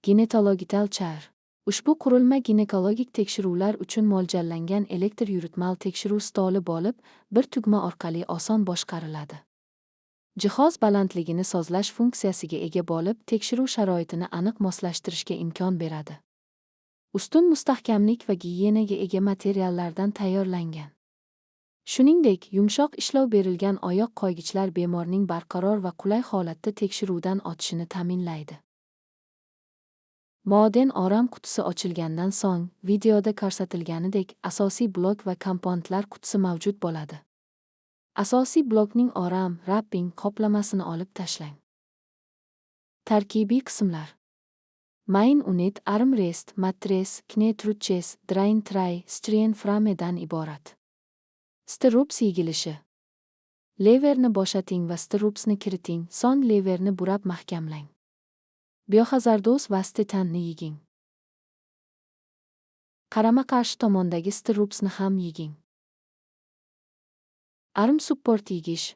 Gynecological Chair. Ushbu qurilma ginekologik tekshiruvlar uchun mo'ljallangan elektr yuritmali tekshiruv stoli bo'lib, bir tugma orqali oson boshqariladi. Jihoz balandligini sozlash funksiyasiga ega bo'lib, tekshiruv sharoitini aniq moslashtirishga imkon beradi. Ustun mustahkamlik va gigiyenaga ega materiallardan tayyorlangan. Shuningdek, yumshoq ishlov berilgan oyoq qo'ygichlar bemorning barqaror va qulay holatda tekshiruvdan o'tishini ta'minlaydi. Moden oram qutisi ochilgandan so'ng, videoda ko'rsatilganidek, asosiy blok va komponentlar qutisi mavjud bo'ladi. Asosiy blokning oram, wrapping qoplamasini olib tashlang. Tarkibiy qismlar: Main unit, armrest, mattress, knee crutches, drain tray, screen framedan iborat. Stirrups yigilishi. Leverni bo'shating va stirrupsni kiriting, so'ng leverni burab mahkamlang. Biohazardous waste tanni yiging. Qarama-qarshi tomondagi stirrupsni ham yiging. Arm support yigish.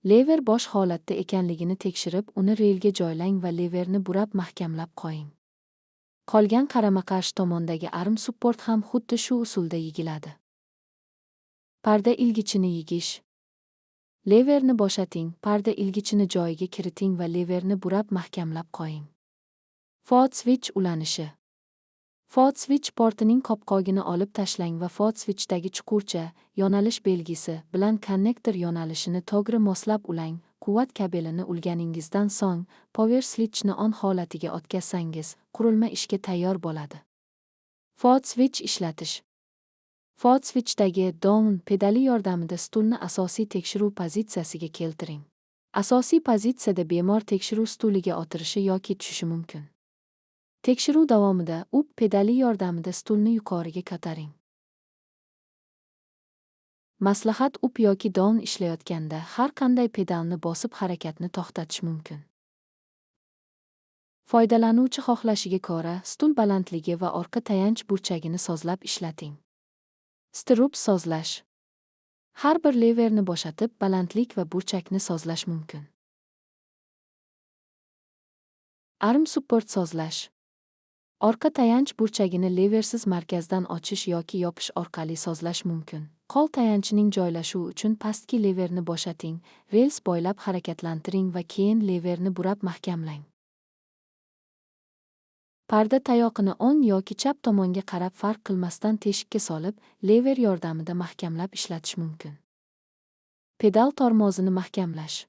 Lever bo'sh holatda ekanligini tekshirib, uni relga joylang va leverni burab mahkamlab qo'ying. Qolgan qarama-qarshi tomondagi arm support ham xuddi shu usulda yigiladi. Parda ilgichini yigish. Leverni bo'shating, parda ilgichini joyiga kiriting va leverni burab mahkamlab qo'ying. Foot switch ulanishi. Foot switch portining qopqog'ini olib tashlang va foot switchdagi chuqurcha, yo'nalish belgisi bilan konnektor yo'nalishini to'g'ri moslab ulang. Quvvat kabelini ulganingizdan so'ng, power switchni on holatiga o'tkazsangiz, qurilma ishga tayyor bo'ladi. Foot switch ishlatish. Foot switchdagi down pedali yordamida stulni asosiy tekshiruv pozitsiyasiga keltiring. Asosiy pozitsiyada bemor tekshiruv stuliga o'tirishi yoki tushishi mumkin. Tekshiruv davomida up pedali yordamida stulni yuqoriga ko'taring. Maslahat: up yoki down ishlayotganda har qanday pedalni bosib harakatni to'xtatish mumkin. Foydalanuvchi xohlashiga ko'ra stul balandligi va orqa tayanch burchagini sozlab ishlating. Stirrup sozlash. Har bir leverni bo'shatib, balandlik va burchakni sozlash mumkin. Arm support sozlash. Orqa tayanch burchagini leversiz markazdan ochish yoki yopish orqali sozlash mumkin. Qo'l tayanchining joylashuvi uchun pastki leverni bo'shating, rels bo'ylab harakatlantiring va keyin leverni burab mahkamlang. Parda tayoqini o'ng yoki chap tomonga qarab farq qilmasdan teshikka solib, lever yordamida mahkamlab ishlatish mumkin. Pedal tormozini mahkamlash.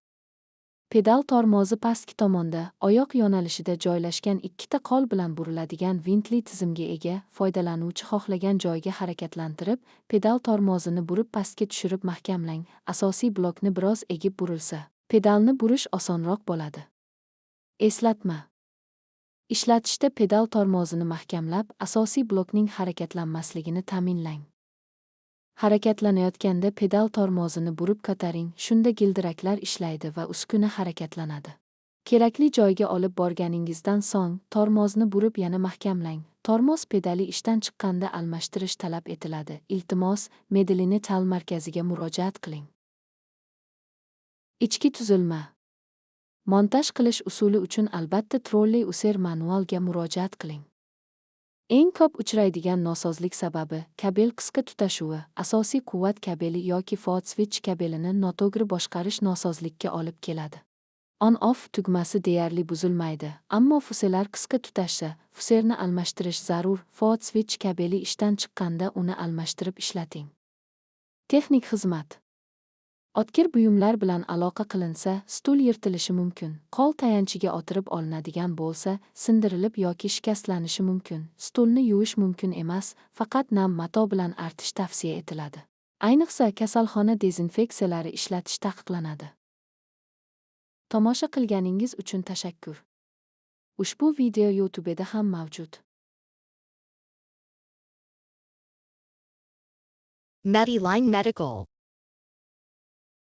Pedal tormozi pastki tomonda, oyoq yo'nalishida joylashgan ikkita qo'l bilan buriladigan vintli tizimga ega. Foydalanuvchi xohlagan joyga harakatlantirib, pedal tormozini burib pastga tushirib mahkamlang. Asosiy blokni biroz egib burilsa, pedalni burish osonroq bo'ladi. Eslatma. Ishlatishda pedal tormozini mahkamlab, asosiy blokning harakatlanmasligini ta'minlang. Harakatlanayotganda pedal tormozini burib ko'taring, shunda gildiraklar ishlaydi va uskuna harakatlanadi. Kerakli joyga olib borganingizdan so'ng, tormozni burib yana mahkamlang. Tormoz pedali ishdan chiqqanda almashtirish talab etiladi. Iltimos, Medline ta'lim markaziga murojaat qiling. Ichki tuzilma. Montaj qilish usuli uchun albatta Trolley User manualga murojaat qiling. Eng ko'p uchraydigan nosozlik sababi kabel qisqa tutashuvi, asosiy quvvat kabeli yoki foot switch kabelini noto'g'ri boshqarish nosozlikka olib keladi. On-off tugmasi deyarli buzilmaydi, ammo fuselar qisqa tutashsa, fuserni almashtirish zarur. Foot switch kabeli ishdan chiqqanda uni almashtirib ishlating. Texnik xizmat. O'tkir buyumlar bilan aloqa qilinsa, stul yirtilishi mumkin. Qo'l tayanchiga o'tirib olinadigan bo'lsa, sindirilib yoki shikastlanishi mumkin. Stulni yuvish mumkin emas, faqat nam mato bilan artish tavsiya etiladi. Ayniqsa, kasalxona dezinfeksiyalari ishlatish taqiqlanadi. Tomosha qilganingiz uchun tashakkur. Ushbu video YouTube'da ham mavjud. Mediline Medical.